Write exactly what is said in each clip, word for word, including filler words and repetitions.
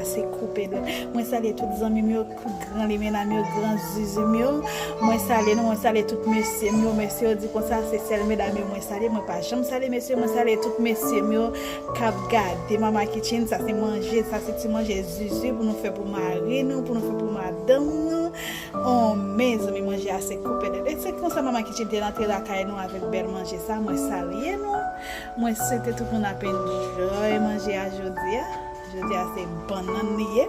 Se koupe dwèt. Mwen salye tout zanmi m yo, tout gran limena m yo, gran zuzu m yo. Mwen salye nou, mwen salye tout mesye m yo. Mesye yo di konsa, se sèl medam yo mwen salye. Mwen pa janm salye mesye, mwen salye tout mesye m yo k ap gade Mama Kitchen. Sa se manje, sa se ti manje zuzu pou nou fè pou mari nou, pou nou fè pou madanm nou. Oh, mezanmi, manje a se koupe dwèt. E se konsa Mama Kitchen te rantre lakay nou avèk bèl manje sa. Mwen salye nou. Mwen swete tout moun ap enjoy manje a jodi a. Jodi a se bannann li ye.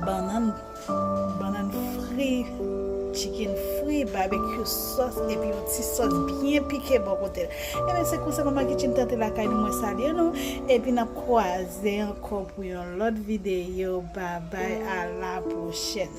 Bannann, bannann fri, chicken fri, barbecue sauce, epi yon ti sòs byen pike bò kote l. Ebyen, se konsa Mama Kitchen te rantre lakay nou, mwen salye nou. Epi n ap kwaze ankò pou yon lòt videyo. Babay, a la pwochèn.